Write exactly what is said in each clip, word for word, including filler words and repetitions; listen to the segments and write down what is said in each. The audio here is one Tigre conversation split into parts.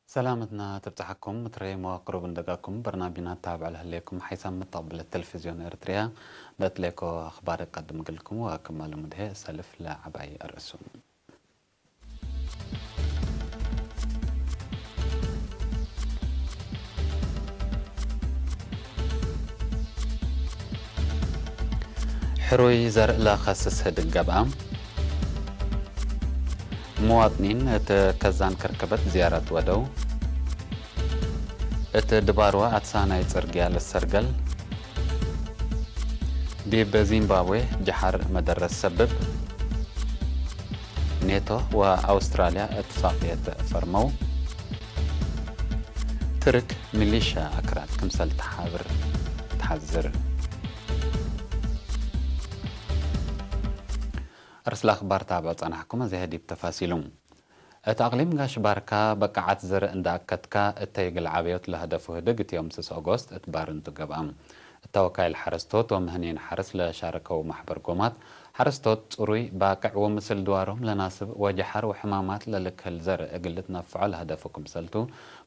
ሰላመትና ትብጽሐኩም፣ ምትረይ መዋቅሩብ እንደጋኩም በርናቢና ታብዕ ለህሌኩም ሓይሳም መተቅብለት ቴሌቪዝዮን ኤርትርያ፣ ለእትሌኮ አኽባር እቀድም እግልኩም ወክማል ሙድሄ እሰልፍ ለዐባይ አርእሱ። ሕሩይ ዘርእ ለከስስ ህድግ ገብአ። ሙዋጥኒን እት ከዛን ከርከበት ዝያረት ወደው። እት ድባርወ አትሳናይ ጽርግያ ለሰርገል። ዲብ ዚምባብዌ ጀሐር መደረስ ሰብብ። ኔቶ ወአውስትራልያ እትፋቅየት ፈርመው። ትርክ ሚሊሻ አክራድ ክምሰል ተሓብር ተሐዝር። አርስለ አኽባር ታብዖ ጸናሕኩም፣ አዜ ዲብ ተፋሲሉ። እት አቅሊም ጋሽ ባርካ በቃዓት ዘርእ እንደ አከትካ፣ እተይ እግል ዓብዮት ለሀደፉ ህድግ እት ዮም ስስ ኦጎስት እት ባርንቱ ገብአ። እተ ወካይል ሐረስቶት ወምህኒን ሐርስ ለሻረከው ማሕበር ጎማት ሐረስቶት፣ ጽሩይ ባቅዕ ወምስል ድዋሮም ለናስብ ወጀሐር ወሕማማት ለልክህል ዘርእ እግል ልትነፍዖ ለሀደፉ ክምሰልቱ፣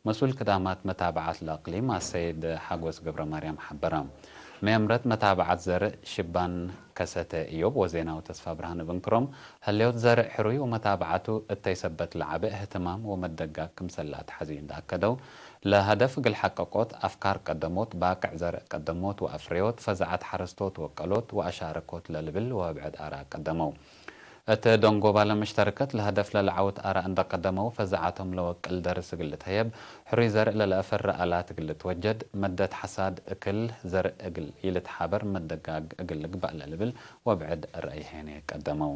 መስኡል ክዳማት መታብዓት ለአቅሊም አሰይድ ሓጎስ ገብረማርያም ሐበረ። መየምረት መታብዓት ዘርእ ሽባን ከሰተ እዮብ ወዜናዊ ተስፋ ብርሃን እብ እንክሮም፣ ህሌት ዘርእ ሕሩይ ወመታብዓቱ እተይ ሰበት ለዐበ እህትማም ወመደጋግ ክምሰል ለአትሐዝዩ እንደ አከደው፣ ለሀደፍ እግል ሐቀቆት አፍካር ቀደሞት፣ ባቅዕ ዘርእ ቀደሞት ወአፍረዮት፣ ፈዛዐት ሐረስቶት ወቀሎት ወአሻረኮት ለልብል ወብዕድ አራእ ቀደመው። እት ደንጎባ ለመሽተርከት ለሀደፍ ለለዐውት አራእ እንደ ቀደመው፣ ፈዛዐቶም ለወቅል ደርስ እግል ልትሀየብ፣ ሕሩይ ዘርእ ለለአፈረ አላት እግል ልትወጀድ፣ መደት ሐሳድ እክል ዘርእ እግል ኢልትሓበር መደጋግ እግል ልግባእ ለልብል ወብዕድ ረአይ ሄኔ ቀደመው።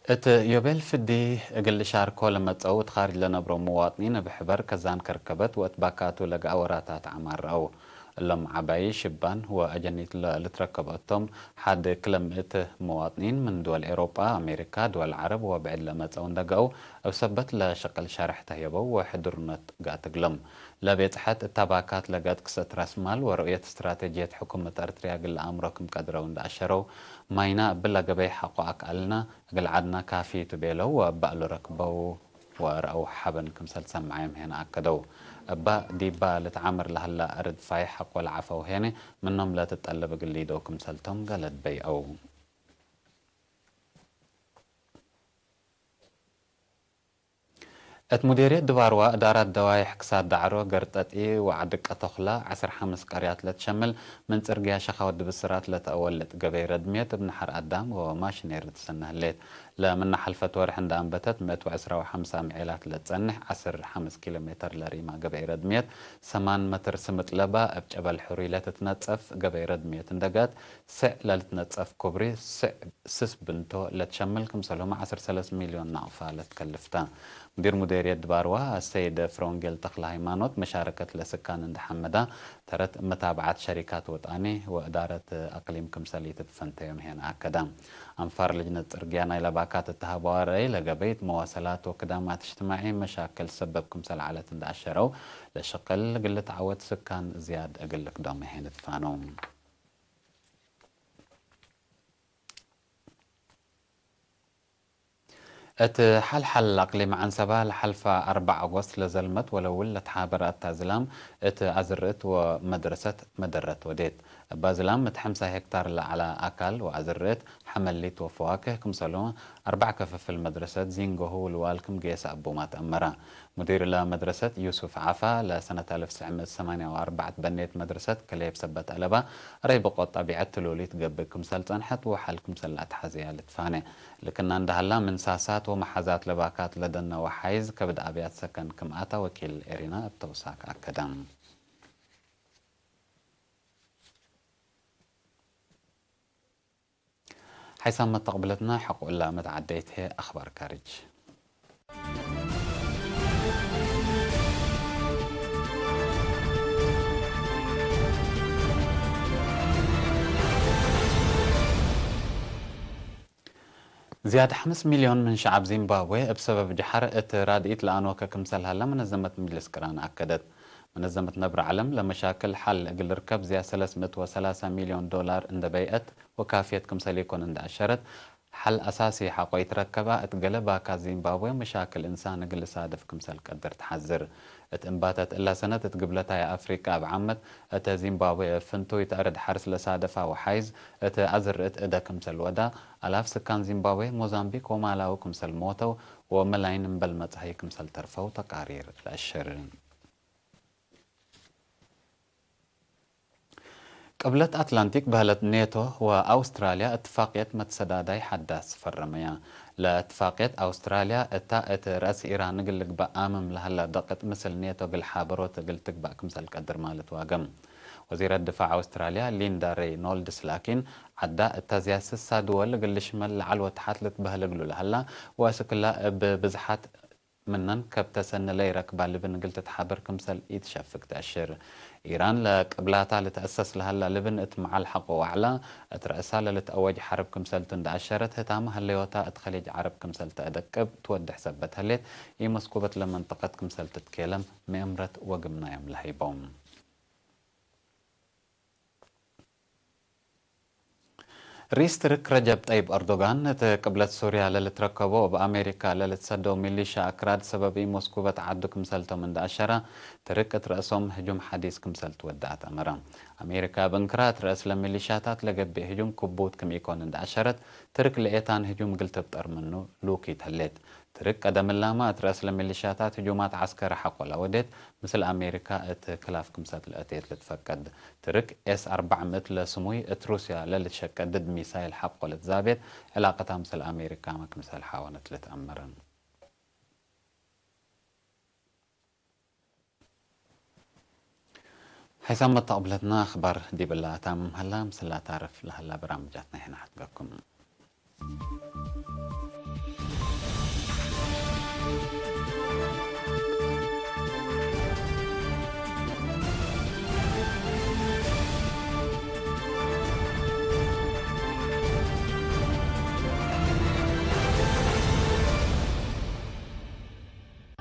እት ዮቤል ፍዲ እግል ልሻርኮ ለመጸው እት ካርጅ ለነብሮ ሙዋጥኒን እብ ሕበር ከዛን ከርከበት ወእት ባካቱ ለገአ ወራታት ዐማር ረአው። እሎም ዐባዪ ሽባን ወአጀኒት ለልትረከብ እቶም፣ ሐድ ክለ ምእት ሙዋጥኒን ምን ድወል ኤሮጳ፣ አሜሪካ፣ ድወል ዐረብ ወብዕድ ለመጸው እንደ ገአው፣ እብ ሰበት ለሸቅል ሸርሕ ተህየበው ወሕዱርነት ገአት እግሎም። ለቤጽሐት እተ ባካት ለገአት ክሰት ራስ ማል ወረኡየት እስትራቴጅየት ሕኩመት አርትርያ እግል ለአምሮ ክም ቀድረው እንደ አሸረው፣ ማይና እብ ለገበይ ሐቆ አክአልና፣ እግል ዐድና ካፊ ቱ ቤለው ወእበ እሉ ረክበው ወረአው ሐበን ክምሰል ሰምዐዮም ሄነ አከደው። እበ ዲባ ልትዓመር ለሀላ እርድ ፋይሕ ሐቆ ለዐፈው ሄነ፣ ምኖም ለትጠለብ እግል ሊደው ክምሰልቶም ገለድ በይአው። እት ሙዴርየት ድባርዋ እዳራት ደዋይሕ ክሳድ ዳዕሮ፣ ገርጠጢ ወዐድቀ ተኩላ ዐስር ሐምስ ቀርያት ለትሸምል፣ ምን ጽርግያ ሸካወ ዲብ ስራት ለተአወልጥ ገበይ ረድምየት እብ ነሐር አዳም ወማሽኔሪ ትሰነ ህሌት። ለምነ ሐልፈት ወርሕ እንደ አንበተት ምእት ወዕስራ ወሐምሳ ምዔላት ለትጸንሕ ዐስር ሐምስ ኪሎ ሜተር ለሪማ ገበይ ረድምየት ሰማን መትር ስምጥ ለባ እብ ጨበል ሕሩይ ለትትነጸፍ ገበይ ረድምየት እንደ ገአት፣ ስዕ ለልትነጸፍ ኩብሪ ስዕ ስስ ብንቶ ለትሸምል ክምሰልሁመ ዐስር ሰለስ ሚልዮን ናቅፋ ለትከልፍ ተ። ሙዲር ሙዴርየት ድባርዋ አሰይድ ፍሮንጌል ተክለ ሃይማኖት መሻረከት ለስካን እንደ ሐመዳ፣ ተረት መታብዓት ሸሪካት ወጣኒ ወእዳረት አቅሊም ክምሰል ኢትትፈንተዮም ሄን አከደ። አንፋር ልጅነት ጽርግያ ናይ ለባካት እተሃበዋ ረአይ ለገበይት መዋሰላት ወክዳማት እጅትማዒ መሻክል ሰበብ ክምሰል ዐለት እንደ አሸረው፣ ለሸቅል እግል ልትዓወት ስካን ዝያድ እግል ልክዶመ ሄን ትፋነው። እት ሐልሐል አቅሊም ዐንሰባ ለሐልፈ አርበዕ ኦጎስት ለዘልመት ወለውል ለትሓበረ አታ ዝላም እት አዝርእት ወመድረሰት መደረት ወዴት። እበ ዝላም እት ሐምሳ ሄክታር ለዐለ አካል ወአዝርእት ሐመሊት ወፈዋክህ ክምሰልሁመ አርበዕ ክፍፍል መድረሰት ዚንጎሁ ውልዋል ክም ጌሰ አቡማት አመረ። ሙዲር ለመድረሰት ዩሱፍ ዓፋ፣ ለሰነት አልፍ ትስዕ ምእት ሰማንያ ወአርበዕ ትበኔት መድረሰት ክሌብ ሰበት አለባ፣ አረይ ብቆት ጠቢዐት ትሉሊት ገብእ ክምሰል ጸንሐት ወሐል ክምሰል ለአትሐዝያ ልትፋኔ። ልክና እንደ ሀላ፣ ምን ሳሳት ወመሓዛት ለባካት ለደነ ወሓይዝ ከብድ አብያት ሰከን ክም አታ ወኪል ኤሪና እብ ተውሳክ አከደ። ሓይሳም መተቅብለትና፣ ሕቁ እላ መትዓደይት ህዬ አኽባር ካርጅ። ዝያድ ሐምስ ሚልዮን ምን ሸዐብ ዚምባብዌ እብ ሰበብ ጀሐር እት ራድኢት ለአንወከ ክምሰል ሀለ መነዘመት ምጅልስ ቅራን አከደት። መነዘመት ነብረ ዐለም ለመሻክል ሐል እግል ልርከብ ዝያድ ሰለስ ምእት ወሰላሳ ሚልዮን ዶላር እንደ በይአት ወካፍየት ክምሰል ኢኮን እንደ አሸረት፣ ሐል አሳሲ ሐቆ ኢትረከባ እት ገሌ ባካት ዚምባብዌ መሻክል እንሳን እግል ልሳድፍ ክምሰል ቀድር ተሐዝር። እት እንባተት እላ ሰነት እት ግብለታይ አፍሪቃ እብ ዓመት እተ ዚምባብዌ እብ ፍንቱይ ተአረድ ሐርስ ለሳደፋ ወሓይዝ እት አዝርዕት እደ ክምሰል ወዳ፣ አላፍ ስካን ዚምባብዌ፣ ሞዛምቢክ ወማላዊ ክምሰል ሞተው ወመላይን እምበል መጽሀይ ክምሰል ተርፈው ተቃሪር ለአሽር። ቅብለት አትላንቲክ በህለት ኔቶ ወአውስትራልያ እትፋቅየት መትሰዳዳይ ሐዳስ ፈረመያ። ለእትፋቅየት አውስትራልያ እታ እት ረአስ ኢራን እግል ልግበእ አምም ለሀላ ደቅጥ ምስል ኔቶ እግል ሓበሮት እግል ትግበእ ክምሰል ቀድር ማለት ዋገም። ወዚረት ድፋዕ አውስትራልያ ሊንዳ ሬይኖልድስ ላኪን፣ ዐዳ እታ ዝያድ ስሳ ድወል እግል ልሽመል ለዐል ወተሐት ልትበህል እግሉ ለሀላ ወእስክላ እብ ብዝሓት ምነን ከብተ ሰኒ ለኢረክባ ልብን እግል ትትሓበር ክምሰል ኢትሸፍግ ተአሽር። ኢራን ለቅብላታ ልትአሰስ ለሀላ ልብን እት መዓል ሐቆ ወዐላ እት ረአሳ ለልትአወጅ ሐርብ ክምሰልቱ እንደ አሸረት፣ ህታመ ሀለዮታ እት ከሊጅ ዐረብ ክምሰል ተአደቅብ ትወድሕ ሰበት ህሌት፣ ኢመስኩበት ለመንጠቀት ክምሰል ትትኬለም ምእምረት ወግምናዮም ለሀይቦም። ርኢስ ትርክ ረጀብ ጠይብ አርዶጋን፣ እት ቅብለት ሱርያ ለልትረከቦ እብ አሜሪካ ለልትሰደው ሚሊሻ አክራድ ሰበብ ኢመስኩበት ዐዱ ክምሰልቶም እንደ አሸረ፣ ትርክ እት ረአሶም ህጁም ሐዲስ ክምሰል ትወደአት አመረ። አሜሪካ እብ እንክራ እት ረአስ ለሚሊሻታት ለገብእ ህጁም ክቡት ክም ኢኮን እንደ አሸረት፣ ትርክ ለኤታን ህጁም እግል ትብጠር ምኑ ሉኪት ህሌት። ትርክ ቀደም እላመ እት ረአስ ለሚሊሻታት ህጁማት ዐስከሪ ሐቆ ለወዴት፣ ምስል አሜሪካ እት ክላፍ ክምሰል ለአቴት ልትፈቀድ። ትርክ ኤስ አርበዕ ምእት ለስሙይ እት ሩስያ ለልትሸቀ ድድ ሚሳይል ሐቆ ልትዛቤት፣ ዕላቀታ ምስል አሜሪካመ ክምሰል ሓወነት ልትአመረ። ሐይሳም መተቅብለትና አክባር ዲብ እለ አታምም ሀላ፣ ምስላ ታርፍ ለሀላ በራምጃትና ሄነ ሐትገኩ።